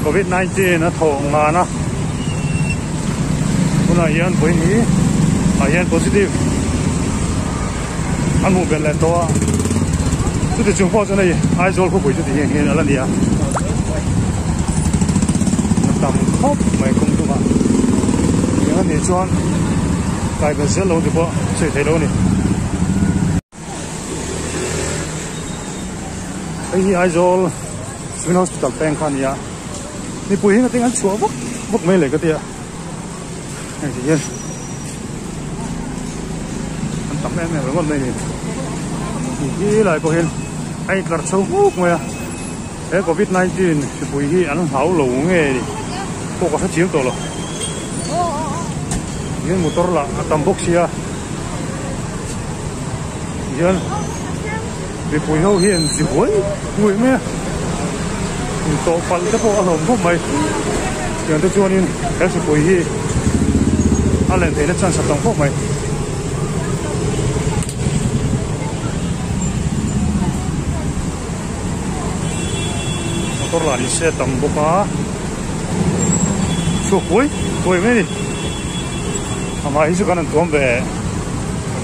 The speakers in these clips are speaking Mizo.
Covid 19 a thawh ngana tunah hian vawiin hi ah hian positive an hmuh belh leh tawh a chuti chung pawh chuan hei Aizawl khawpui chu ti hian hian a la ni a a tam khawp mai kawng chungah eng a nih chuan kai belh zel lo tih pawh sawi theih loh a ni. Hei hi Aizawl Civil Hospital peng kha a ni a mipui hi engtin an chhuah vak vak mai le ka ti a heng ti hian an tam em em ringawt mai a ni ti hi lai pawh hian a intlar chho hmuk mai a he covid 19 hripui hi an hlau lo nge ni pawh ka hre chiang tawh lo hian motor lah a tam bawk sia. Hian mipui ho hian zi huai huai mai a intawh palh te pawh a hlawm khawp mai tiang te chuanin he hripui hi a len theihna chance a tam khawp mai. Motor lah ni se a tam bawk a chhuak huai huai mai a ni. Amah hi chu kan han tuam ve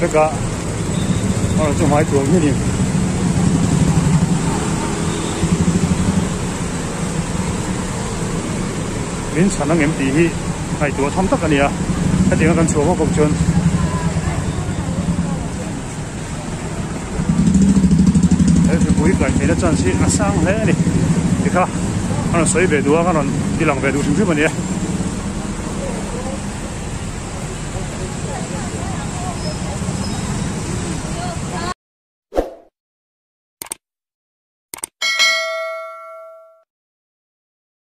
vek a amaherawh chu hmai tuam hi a ni. Min chhan ang em tih hi ngaihtuah tham tak a ni a hetiang a kan chhuah vak vak chuan he mipui kaih theihna chance hi a sang hle a ni tikha a rawn sawi ve duh a ka rawn ti lang ve duh hrim hrim a ni e.